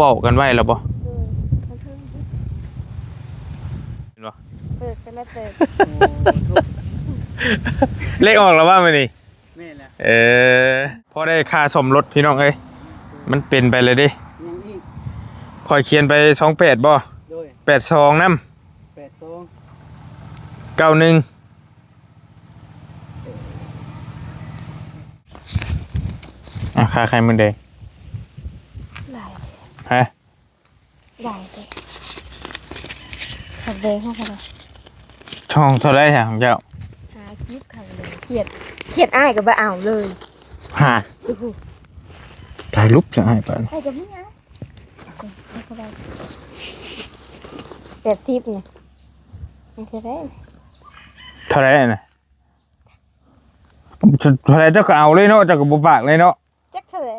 ເວົ້າກັນໄວ້ແລ້ວບໍ່? ເອີ ມັນເພິ່ງ ເຫັນບໍ່? ເປີດກັນແລ້ວເປີດ ເລກອອກແລ້ວວ່າມື້ນີ້? ແມ່ນແຫຼະ ເອີ ພໍໄດ້ຄ່າສ້ອມລົດພີ່ນ້ອງເອີຍ ມັນເປັນໄປແລ້ວເດ້. ຍັງອີກ ຂ້ອຍຂຽນໄປສອງແປດບໍ່? ໂດຍ ແປດສອງນຳ ແປດສອງ ເກົ້າໜຶ່ງ ອ່າ ຄ່າໄຂ່ມົດແດງ ຫຼາຍ ຮະ? ຫຼາຍເດ້ ຄັກແດງເຮົາກໍໄດ້ ຊ່ອງເທົ່າໃດຊະຂອງເຈົ້າ? ຫ້າສິບ ຄັກແດງ ຂຽນ ຂຽນອ້າຍກໍບໍ່ເອົາເລີຍ ຮະ? ໂອ້ໂຫ ຖ່າຍຮູບຊະອ້າຍປານ ອ້າຍກໍມີ ເອົາ ເອົາກໍໄດ້ ແປດສິບນີ້ ເອົາເທົ່າໃດ? ເທົ່າໃດນະ? ເທົ່າໃດເຈົ້າກໍເອົາເລີຍເນາະ ເຈົ້າກໍບໍ່ປາກເລີຍເນາະ. ຈັກເທົ່າໃດ?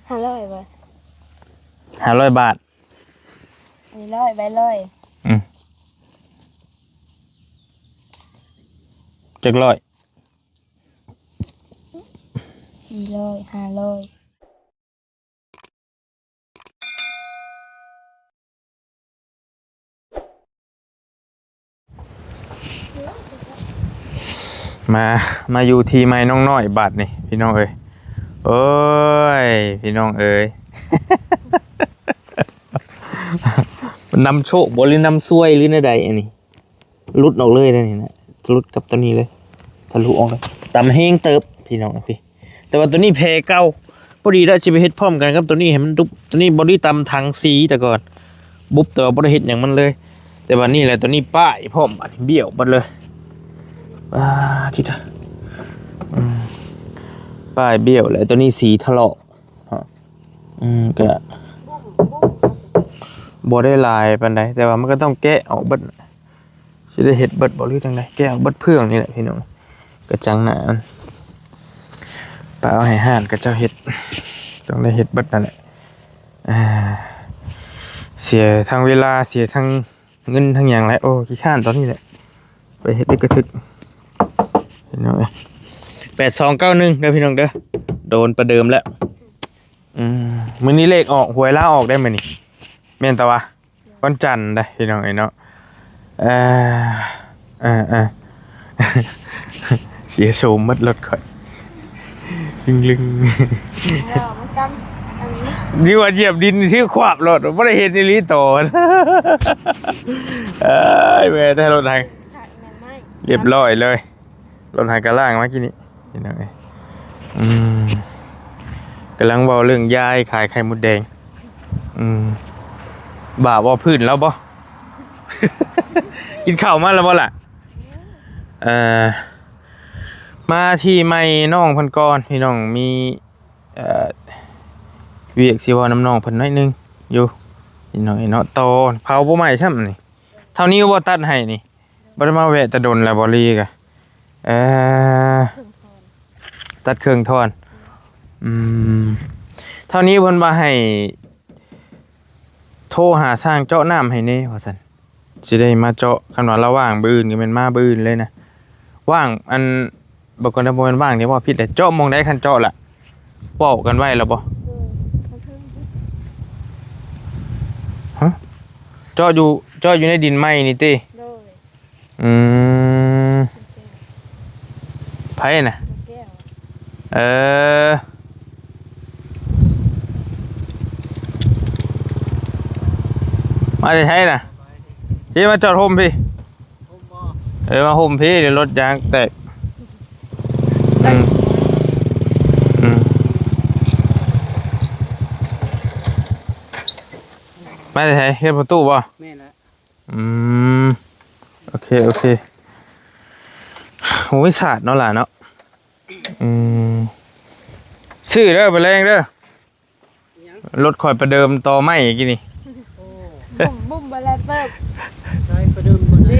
ຫ້າຮ້ອຍບໍ່? ຫ້າຮ້ອຍບາດ ອັນນີ້ຮ້ອຍ ໃບຮ້ອຍ ອືມ ຈັກຮ້ອຍ? ສີ່ຮ້ອຍ ຫ້າຮ້ອຍ. ມາ ມາຢູ່ທີ່ໃໝ່ນ້ອງນ້ອຍບາດນີ້ພີ່ນ້ອງເອີຍ ໂອ້ຍ ພີ່ນ້ອງເອີຍ ນຳໂຊກບໍ່ ຫຼື ນຳຊວຍ ຫຼື ແນວໃດອັນນີ້? ຫຼຸດອອກເລີຍເດ້ນີ້ນະ ຫຼຸດກັບຕົວນີ້ເລີຍ ທະລຸອອກເລີຍ ຕຳແຮງເຕີບພີ່ນ້ອງພີ່. ແຕ່ວ່າຕົວນີ້ແຜ່ເກົ່າ ພໍດີແລ້ວຊິໄປເຮັດພ້ອມກັນກັບຕົວນີ້ໃຫ້ມັນດຸບ. ຕົວນີ້ບໍລິຕຳຖັງສີແຕ່ກ່ອນ ບຸບ ແຕ່ວ່າບໍ່ໄດ້ເຮັດຫຍັງມັນເລີຍ. ແຕ່ບາດນີ້ແຫຼະ ຕົວນີ້ປ້າຍພ້ອມ ບາດນີ້ບ້ຽວເບິດເລີຍ ອາ ທິດ ອືມ ປ້າຍບ້ຽວ ແລະ ຕົວນີ້ສີຖະຫຼອກ ອືມ ກະບໍ່ໄດ້ຫຼາຍປານໃດ ແຕ່ວ່າມັນກໍຕ້ອງແກະອອກເບິດ. ຊິໄດ້ເຮັດເບິດບໍ່ ຫຼື ຈັ່ງໃດ? ແກະເອົາເບິດເຟືອງນີ້ແຫຼະພີ່ນ້ອງ ກະຈັງໜ້າມັນ ໄປເອົາໃຫ້ຮ້ານເຂົາເຈົ້າເຮັດ ຕ້ອງໄດ້ເຮັດເບິດນັ້ນແຫຼະ. ອ່າ ເສຍທັງເວລາ ເສຍທັງເງິນທັງຫຍັງແຫຼະ. ໂອ້ ຂີ້ຄ້ານຕອນນີ້ແຫຼະ ໄປເຮັດໄດ້ກະທຶກພີ່ນ້ອງເອີຍ. ແປດສອງເກົ້າໜຶ່ງເດີພີ່ນ້ອງເດີ ໂດນປະເດີມແລ້ວ. ອືມ ມື້ນີ້ເລກອອກ ຫວຍລາວອອກໄດ໋ມື້ນີ້ ແມ່ນຕະວະ ວັນຈັນໄດ໋ພີ່ນ້ອງເອີຍເນາະ. ເອີ ເອີ ເອີ ເສຍໂສມໝົດລົດຂ້ອຍ ລຶ້ງໆ ເອີ ມັນກັນ ອັນນີ້ ນີ້ວ່າຢຽບດິນຊື່ຂວາບລົດ ບໍ່ໄດ້ເຫັນອີ່ຫຼີໂຕ ເອີຍ ແມ່ນແທ້ລົດຫັ້ນ ແມ່ນໄມ້ ລຽບຮ້ອຍເລີຍ. ລົດຫາກະລ້າງມາກີ້ນີ້ພີ່ນ້ອງເອີຍ. ອືມ ກຳລັງເວົ້າເລື່ອງຍາຍຂາຍໄຂ່ມົດແດງ. ອືມ ບາບບໍ່ພື້ນລາວບໍ່? ກິນເຂົ້າມາແລ້ວບໍ່ລະ? ເອີ ມາທີ່ໃໝ່ນ້ອງເພິ່ນກ່ອນ ພີ່ນ້ອງ ມີ ເອີ ວຽກຊິເວົ້ານຳນ້ອງເພິ່ນໜ້ອຍໜຶ່ງຢູ່ ພີ່ນ້ອງເອີຍເນາະ. ຕໍ່ເຜົາບໍ່ໄໝ້ຊ້ຳນີ້ ເທົ່ານີ້ບໍ່ຕັດໃຫ້ນີ້. ບໍ່ໄດ້ມາແວະແຕ່ດົນແລ້ວ ບໍລີກະ ເອີ ເຄິ່ງທ່ອນ ຕັດເຄິ່ງທ່ອນ. ອືມ ເທົ່ານີ້ເພິ່ນວ່າໃຫ້ໂທຫາຊ່າງເຈາະນ້ຳໃຫ້ແດ່ວ່າຊັ້ນ ຊິໄດ້ມາເຈາະ. ຄັນວ່າລາວວ່າງມື້ອື່ນກໍແມ່ນມາມື້ອື່ນເລີຍນະ. ວ່າງ ອັນ ບໍ່ກ່ອນນະ ບໍ່ແມ່ນວ່າງເດ້ ເວົ້າຜິດເດ້. ເຈາະໝ່ອງໃດ? ຄັນເຈາະລະ ເວົ້າກັນໄວ້ແລ້ວບໍ່? ເອີ ມັນເທິງພຸ້ນ ຮະ? ເຈາະຢູ່ ເຈາະຢູ່ໃນດິນໃໝ່ນີ້ຕິ? ໂດຍ. ອືມ ແມ່ນແກ້ວ ໃຜນະ? ແມ່ນແກ້ວ ເອີ ມາແຕ່ໃສນະ? ພີ່ ມາຈອດຮົ່ມພີ່. ເອີ ມາຮົ່ມພີ້ ດຽວລົດຢາງແຕກ. ອືມ ອືມ ມາແຕ່ໃສ? ເຮືອນພໍ່ຕູ້ບໍ່? ແມ່ນແຫຼະ. ອືມ ໂອເຄ ໂອເຄ. ໂອ້ຍ ສາດເນາະຫຼານເນາະ. ອືມ ຊື້ເດີ ມື້ແລງເດີ. ອີຫຍັງ? ລົດຂ້ອຍປະເດີມຕໍ່ໄມ້ກີ້ນີ້. ໂອ້ ບຸ້ມໆ ບໍ່ແລເຕີບ. ໃຊ້ປະເດີມກ່ອນນະ. ເດ້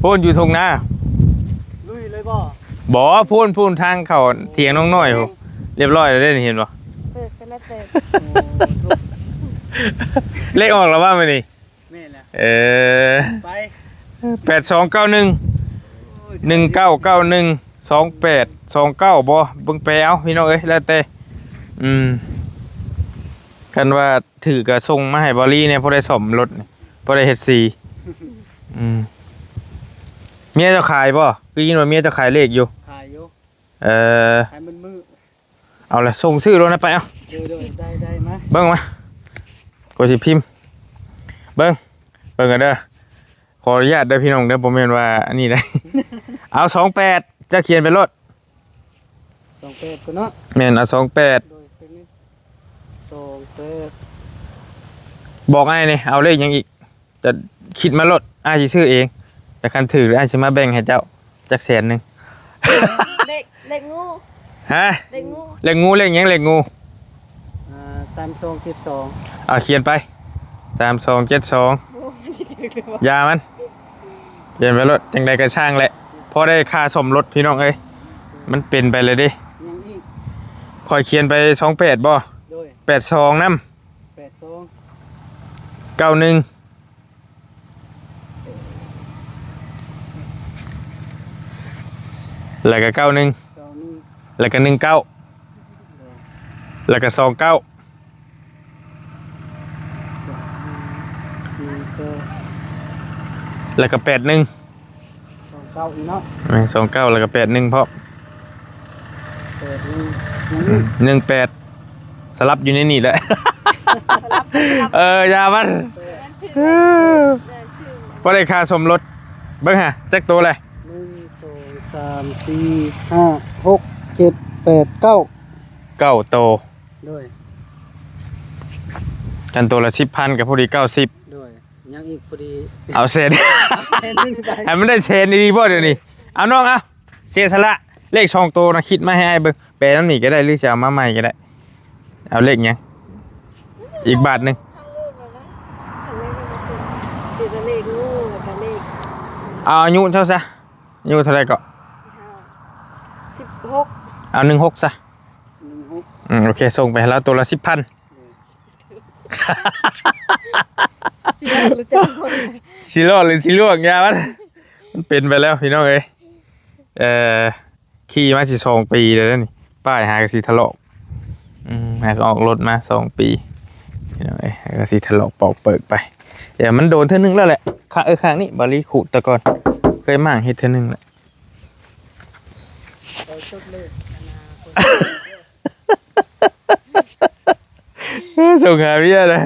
ພຸ້ນຢູ່ທົ່ງນາ. ລຸຍເລີຍບໍ່? ບໍ່ ພຸ້ນ ພຸ້ນ ທາງເຂົ້າຖຽງນ້ອງນ້ອຍພຸ້ນ. ຮຽບຮ້ອຍແລ້ວເດ້ ເຫັນບໍ່? ເປີດກັນແລ້ວເຕີບ. ໂອ້ ເລກອອກແລ້ວວ່າມື້ນີ້? ແມ່ນແຫຼະ. ເອີ ໄປ ແປດສອງເກົ້າໜຶ່ງ ໂອ້ຍ ໜຶ່ງເກົ້າເກົ້າໜຶ່ງ ສອງແປດສອງເກົ້າ ບໍ່ ເບິ່ງແປເອົາ ພີ່ນ້ອງເອີຍ ແລ້ວແຕ່. ອືມ ຄັນວ່າຖືກກໍສົ່ງມາໃຫ້ເບົາຫຼີແດ່ ພໍໄດ້ສ້ອມລົດນີ້ ພໍໄດ້ເຮັດສີ. ອືມ ເມຍເຈົ້າຂາຍບໍ່? ຄືຍິນວ່າເມຍເຈົ້າຂາຍເລກຢູ່. ຂາຍຢູ່. ເອີ ຂາຍມື້ໆ. ເອົາລະ ສົ່ງຊື້ໂລດນະ ໄປເອົາ. ໂດຍໆ ໄດ້ໆ ມາ ເບິ່ງມາ ກໍຊິພິມ ເບິ່ງ ເບິ່ງກັນເດີ. ຂໍອະນຸຍາດເດີພີ່ນ້ອງເດີ ບໍ່ແມ່ນວ່າອັນນີ້ໄດ໋. ເອົາສອງແປດ ເຈົ້າຂຽນໄປໂລດ. ສອງແປດ ພຸ້ນເນາະ. ແມ່ນ ເອົາສອງແປດ. ໂດຍ ເປັນ ສອງແປດ. ບອກອ້າຍແດ່ ເອົາເລກຫຍັງອີກ? ຈະຄິດມາໂລດ ອ້າຍຊິຊື້ເອງ ແຕ່ຄັນຖືກ ອ້າຍຊິມາແບ່ງໃຫ້ເຈົ້າຈັກແສນໜຶ່ງ. ເລກ ເລກງູ. ຮະ? ເລກງູ. ເລກງູ ເລກຫຍັງ ເລກງູ? ອ່າ ສາມສອງເຈັດສອງ. ເອົາ ຂຽນໄປ ສາມສອງເຈັດສອງ. ໂອ້ ມັນຊິຖືກຫຼືບໍ່? ຢ່າມັນ ຂຽນໄປໂລດ ຈັ່ງໃດກໍຊ່າງແຫຼະ ພໍໄດ້ຄ່າສ້ອມລົດພີ່ນ້ອງເອີຍ. ມັນເປັນໄປແລ້ວເດ້. ຫຍັງອີກ? ຂ້ອຍຂຽນໄປສອງແປດບໍ່? ໂດຍ ແປດສອງນຳ. ແປດສອງ ເກົ້າໜຶ່ງ ແລ້ວກໍເກົ້າໜຶ່ງ ເກົ້າໜຶ່ງ ແລ້ວກໍໜຶ່ງເກົ້າ ແລ້ວກໍສອງເກົ້າ ແລ້ວກໍແປດໜຶ່ງ. ສອງເກົ້າອີກເນາະ. ແມ່ນ ສອງເກົ້າ ແລ້ວກໍແປດໜຶ່ງພ້ອມ. ແປດໜຶ່ງ ອືມ ໜຶ່ງແປດ ສະຫຼັບຢູ່ໃນນີ້ແຫຼະ. ສະຫຼັບ ສະຫຼັບ ເອີ ຢ່າມັນ ມັນຖືກ ເອີ ມັນຖືກ ບໍ່ໄດ້ຄ່າສົມລົດ. ເບິ່ງຫາ ຈັກໂຕແຫຼະ? ໜຶ່ງ ສອງ ສາມ ສີ່ ຫ້າ ຫົກ ເຈັດ ແປດ ເກົ້າ ເກົ້າໂຕ. ໂດຍ ຄັນໂຕລະສິບພັນກໍພໍດີເກົ້າສິບ. ໂດຍ ຍັງອີກພໍດີ ເອົາແສນ ເອົາແສນໜຶ່ງໄປ ໃຫ້ມັນໄດ້ແສນອີ່ຫຼີບໍ່ດຽວນີ້? ເອົານ້ອງ ເອົາ ເສຍສະຫຼະ ເລກສອງໂຕນະ ຄິດມາໃຫ້ອ້າຍເບິ່ງ ແປນຳນີ້ກໍໄດ້ ຫຼືຊິເອົາມາໃໝ່ກໍໄດ້. ເອົາເລກຫຍັງ? ອີກບາດໜຶ່ງ ທາງເລືອກແລ້ວນະ ທາງເລືອກກໍຄື ຊິເອົາເລກງູ ແລ້ວກໍເລກ ເອົາອາຍຸເຈົ້າຊະ ອາຍຸເທົ່າໃດເກາະ? ສິບຫົກ ເອົາໜຶ່ງຫົກຊະ ໜຶ່ງຫົກ ອືມ ໂອເຄ ສົ່ງໄປໃຫ້ລາວໂຕລະສິບພັນ. ຊິລອດຫຼືຈະລ່ວງ ຊິລອດຫຼືຊິລ່ວງ ຢ່າມັນ ມັນເປັນໄປແລ້ວພີ່ນ້ອງເອີຍ. ເອີ ຂີ່ມາຊິສອງປີແລ້ວນີ້ ປ້າຍຫາກໍຊິຖະຫຼອກ ອືມ ຫາກໍອອກລົດມາສອງປີພີ່ນ້ອງເອີຍ ຫາກໍຊິຖະຫຼອກປອກເປີກໄປ. ແຕ່ມັນໂດນເທື່ອໜຶ່ງແລ້ວແຫຼະ ຂ້າງ ເອີ ຂ້າງນີ້ ບາລີຂູດແຕ່ກ່ອນ ເຄີຍມ້າງເຮັດເທື່ອໜຶ່ງແຫຼະ. ເອີ ສົ່ງຫາເມຍນະ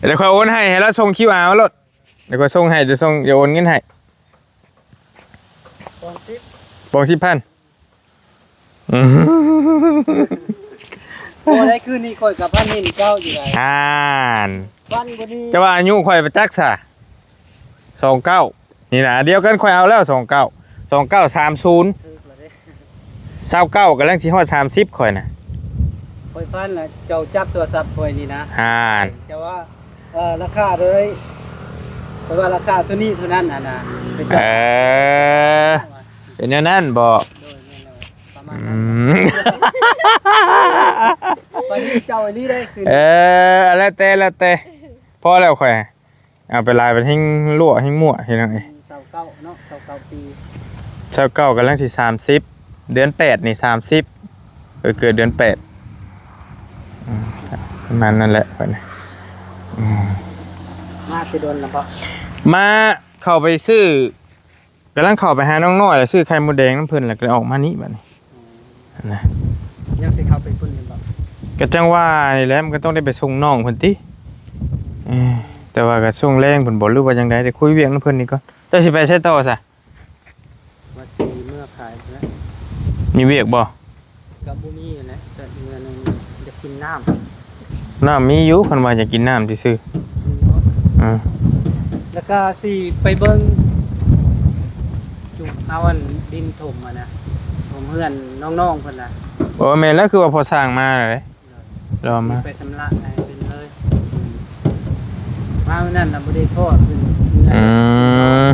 ດຽວຂ້ອຍໂອນໃຫ້ ໃຫ້ລາວສົ່ງຄິວອາມາໂລດ ດຽວຂ້ອຍສົ່ງໃຫ້ ດຽວສົ່ງ ດຽວໂອນເງິນໃຫ້ ປອງສິບ ປອງສິບພັນ. ອືມ ບໍ່ໄດ້ ຄືນນີ້ຂ້ອຍກໍຝັນເຫັນເຈົ້າຢູ່ໃດ໋ ອ່ານ ຝັນບໍ່ດີ ແຕ່ວ່າອາຍຸຂ້ອຍປະຈັກຊະ ສອງເກົ້າ ນີ້ນະ ດຽວກັນ ຂ້ອຍເອົາແລ້ວ ສອງເກົ້າ ສອງເກົ້າ ສາມສູນ ຖືກແລ້ວເດ້ ຊາວເກົ້າ ກຳລັງຊິຮອດສາມສິບ ຂ້ອຍນະ ຂ້ອຍຝັນລະ ເຈົ້າຈັບໂທລະສັບຂ້ອຍນີ້ນະ ອ່ານ ເຈົ້າວ່າ ເອີ ລາຄາເທົ່າໃດ ເພິ່ນວ່າລາຄາເທົ່ານີ້ເທົ່ານັ້ນຫັ້ນນະ ເອີ ເປັນແນວນັ້ນບໍ? ໂດຍ ແມ່ນແລ້ວ ປະມານນັ້ນ ອືມ ປານນີ້ເຈົ້າອີ່ຫຼີໄດ໋ຄືນ ເອີ ແລ້ວແຕ່ ແລ້ວແຕ່ ພໍແລ້ວຂ້ອຍ ເອົາໄປຫຼາຍ ມັນແຮ່ງຮົ່ວ ແຮ່ງມົ້ວ ພີ່ນ້ອງເອີຍ. ຊາວເກົ້າເນາະ ຊາວເກົ້າປີ ຊາວເກົ້າ ກຳລັງຊິສາມສິບ ເດືອນແປດນີ້ສາມສິບ ເອີ ເກີດເດືອນແປດ ອືມ ປະມານນັ້ນແຫຼະຂ້ອຍນະ ອືມ ມາຊິດົນນະບໍ? ມາ ເຂົ້າໄປຊື້ ກຳລັງເຂົ້າໄປຫານ້ອງນ້ອຍ ແລ້ວຊື້ໄຂ່ມົດແດງນຳເພິ່ນ ແລ້ວກໍອອກມານີ້ບັດນີ້ ຫັ້ນນະ. ຍັງຊິເຂົ້າໄປພຸ້ນຢູ່ບໍ່? ກໍຈັ່ງວ່ານີ້ແຫຼະ ມັນກໍຕ້ອງໄດ້ໄປສົ່ງນ້ອງເພິ່ນຕິ ເອີ ແຕ່ວ່າກໍຊ່ວງແລງພຸ້ນບໍ ຫຼືວ່າຈັ່ງໃດ ໄດ້ຄຸຍວຽກນຳເພິ່ນນີ້ກ່ອນ. ເຈົ້າຊິໄປໃສຕໍ່ຊະ? ວ່າຊິເມືອຂາຍພຸ້ນແຫຼະ. ມີວຽກບໍ່? ກໍບໍ່ມີຫັ້ນແຫຼະ ກໍເມືອໜຶ່ງ ຢາກກິນນ້ຳ. ນ້ຳມີຢູ່ ຄັນວ່າຢາກກິນນ້ຳຊື່ໆ ອືມ ແລ້ວກໍຊິໄປເບິ່ງຈຸດເອົາອັນດິນຖົມຫັ້ນນະ ຖົມເຮືອນນ້ອງໆເພິ່ນນະ. ໂອ້ ແມ່ນແລ້ວ ຄືວ່າພໍສ້າງມາແລ້ວເດ້ ລໍມາ ຊິໄປຊຳລະໃຫ້ເພິ່ນເລີຍ. ມາມື້ນັ້ນນະບໍ່ໄດ້ພໍ້ເພິ່ນ ອືມ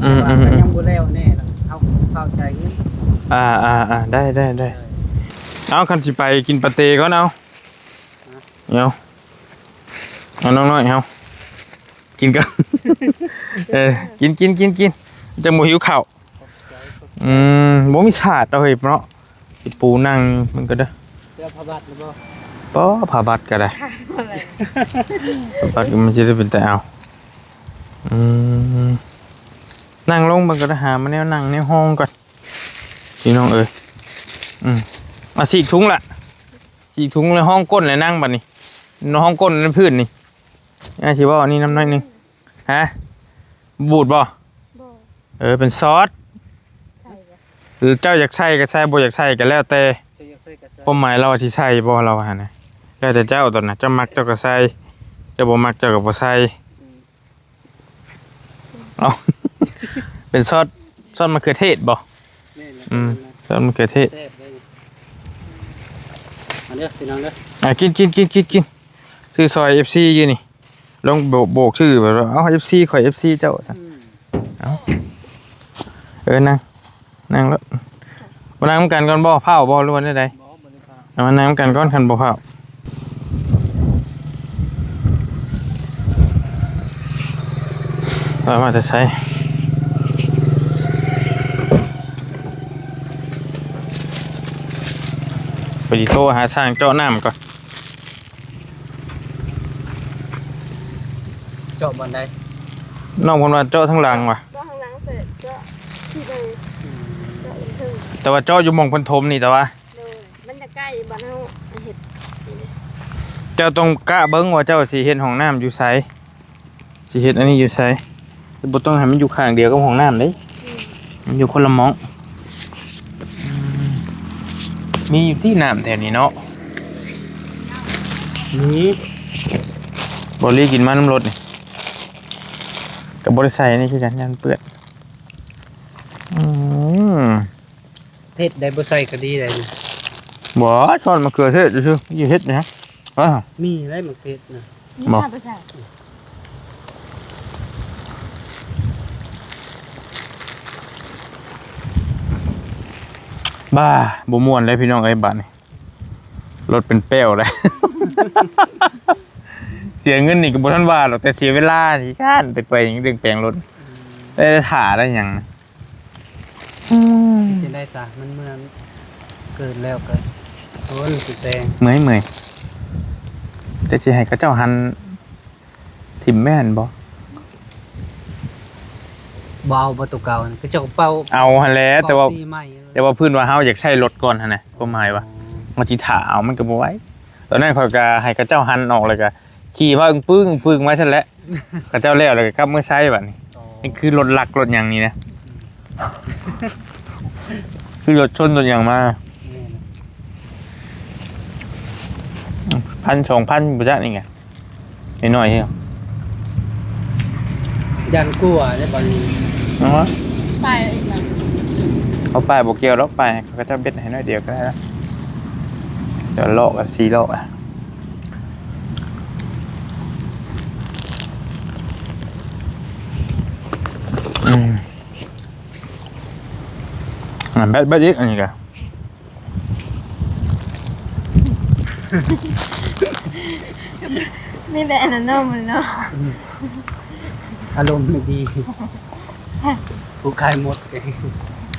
ອືມ ແຕ່ວ່າ ອືມ ກໍຍັງບໍ່ແລ້ວແນ່ ເຮົາເຂົ້າໃຈຢູ່. ອ່າໆໆ ໄດ້ໆໆ ເອີ ເອົາ ຄັນຊິໄປກິນປາເຕກ່ອນ ເອົາ ເອົາ ເອົາ ນ້ອງນ້ອຍເຮົາ ກິນກ່ອນ ເອີ ກິນໆໆໆ ຈັ່ງບໍ່ຫິວເຂົ້າ. ອືມ ບໍ່ມີສາດເອົາເຮີ້ຍເນາະ ຊິປູນັ່ງມັນກໍໄດ້ ເພື່ອພະບັດຫຼືບໍ່? ບໍ່ ພະບັດກໍໄດ້ ພະບັດກໍມັນຊິໄດ້ເປັນຕາເອົາ. ອືມ ນັ່ງລົງເບິ່ງກໍໄດ້ ຫາມາແນວນັ່ງແນວຮອງກ່ອນ ພີ່ນ້ອງເອີຍ. ອືມ ອາ ສີກຖົງລະ ສີກຖົງແລ້ວຮອງກົ້ນແລ້ວນັ່ງບັດນີ້ ຮອງກົ້ນໃນພື້ນນີ້. ອາ ຊິເວົ້າອັນນີ້ນຳໜ້ອຍໜຶ່ງ. ຮະ ບູດບໍ່? ບໍ່ ເອີ ເປັນຊອດ ໃສ່ບໍ່? ເຈົ້າຢາກໃສ່ກໍໃສ່ ບໍ່ຢາກໃສ່ກໍແລ້ວແຕ່. ເຈົ້າຢາກໃສ່ກໍໃສ່ ຄວາມໝາຍລາວວ່າຊິໃສ່ບໍ່ ລາວວ່າຫັ້ນນະ ແລ້ວແຕ່ເຈົ້າ. ຕອນນັ້ນເຈົ້າມັກເຈົ້າກໍໃສ່ ເຈົ້າບໍ່ມັກເຈົ້າກໍບໍ່ໃສ່. ອືມ ເອົ້າ ເປັນຊອດ ຊອດມະເຂືອເທດບໍ່? ແມ່ນແຫຼະ ອືມ ຊອດມະເຂືອເທດ ແຊບເລີຍ. ມາເດີພີ່ນ້ອງເດີ ອາ ກິນ ກິນ ກິນ ກິນ ກິນ. ຊື້ຊ່ອຍເອັຟຊີຢູ່ນີ້ ລອງໂບກ ໂບກຊື່ແບບວ່າ ເອົ້າ ເອັຟຊີຂ້ອຍ ເອັຟຊີເຈົ້າ ອືມ ເອົ້າ ເອີ ນັ່ງ ນັ່ງໂລດ. ມານັ່ງນຳກັນກ່ອນບໍ່? ພ້າວບໍ່ ຫຼືວ່າແນວໃດ? ບໍ່ ບໍ່ໄດ້ພ້າວ. ເອົາ ມານັ່ງນຳກັນກ່ອນ ຄັນບໍ່ພ້າວ. ລາວມາແຕ່ໃສ? ຂ້ອຍຊິໂທຫາຊ່າງເຈາະນ້ຳກ່ອນ. ເຈາະບ່ອນໃດ? ນ້ອງເພິ່ນວ່າເຈາະທາງຫຼັງວ່າ ເຈາະທາງຫຼັງ ແຕ່ເຈາະທີ່ໃດ? ອືມ ເຈາະຢູ່ເທິງ ແຕ່ວ່າເຈາະຢູ່ໝ່ອງເພິ່ນຖົມນີ້ ແຕ່ວ່າ ໂດຍ ມັນຈະໃກ້ບ່ອນເຮົາເຮັດ. ເຈົ້າຕ້ອງກະເບິ່ງວ່າເຈົ້າຊິເຮັດຫ້ອງນ້ຳຢູ່ໃສ. ຊິເຮັດອັນນີ້ຢູ່ໃສ? ບໍ່ຕ້ອງໃຫ້ມັນຢູ່ຂ້າງດຽວກັບຫ້ອງນ້ຳເດ້. ອືມ ມັນຢູ່ຄົນລະໝ່ອງ. ອືມ ມີຢູ່ຕິນ້ຳແຖວນີ້ເນາະ? ມີ. ບໍ່ລີ້ກິນມານຳລົດນີ້ ກໍບໍ່ໄດ້ໃສ່ອັນນີ້ຄືກັນ ຢ້ານເປື້ອນ. ອືມ ເຜັດໄດ້ ບໍ່ໃສ່ກໍດີໄດ໋. ບໍ່ ຊອດມະເຂືອເທດຊື່ໆ ຢູ່ເຮັດນະ. ອາ ມີໄດ໋ໝາກເຜັດນະ. ບໍ່ ບ້າ ບໍ່ມ່ວນເລີຍພີ່ນ້ອງເອີຍ ບາດນີ້ລົດເປັນແປ້ວເລີຍ. ເສຍເງິນນີ້ກໍບໍ່ທັນວ່າດອກ ແຕ່ເສຍເວລາຊິຊານ ໄປ ໄປຫຍັງ ເລື່ອງແປງລົດ ໄດ້ຖ້າໄດ້ຫຍັງ. ອືມ ເຮັດຈັ່ງໃດຊະ ມັນເມື່ອເກີດແລ້ວກໍ ໂອ້ຍ ຊິແປງ ເມື່ອຍໆ. ແຕ່ຊິໃຫ້ເຂົາເຈົ້າຫັນຖິ້ມແມ່ນບໍ່? ບໍ່ເອົາບໍ່ ຕົວເກົ່າ ເຂົາເຈົ້າກໍເປົ່າ ເອົາຫັ້ນແຫຼະ ເປົ່າ ແຕ່ວ່າ ສີໃໝ່ ແຕ່ວ່າພື້ນວ່າເຮົາຢາກໃຊ້ລົດກ່ອນຫັ້ນນະ ຄວາມໝາຍວ່າ ອໍ ເຮົາຊິຖ້າເອົາ ມັນກໍບໍ່ໄຫວ. ຕອນນັ້ນຂ້ອຍກໍໃຫ້ເຂົາເຈົ້າຫັນອອກ ແລ້ວກໍຂີ່ມາອຶ້ງປຶ້ງອຶ້ງປຶ້ງມາຊັ້ນແຫຼະ. ເຂົາເຈົ້າແລ້ວ ແລ້ວກໍກັບເມືອໃຊ້ບັດນີ້. ອໍ ນີ້ຄືລົດລັກລົດຫຍັງນີ້ນະ ອືມ ຄືລົດຊົນລົດຫຍັງມາ. ແມ່ນ ພັນສອງພັນບໍ່ຈັກນີ້ກະ ນ້ອຍໆ ເຮີ້ຍ. ຢ້ານກົວເດ້ບັດນີ້. ເອົາ ປ້າຍອີກລະ ເອົາ ປ້າຍບໍ່ກ່ຽວດອກ ປ້າຍເຂົາເຈົ້າເບັດໃຫ້ໜ້ອຍດຽວກໍໄດ້ລະ ດຽວເລາະກັນ ສີ່ເລາະ. ອືມ ອ່າ ແບັດ ແບັດອີກ ອັນນີ້ກະ ມີແຕ່ອັນນັ້ນເນາະ ມື້ເນາະ ອາລົມດີ ຜູ້ຂາຍໝົດ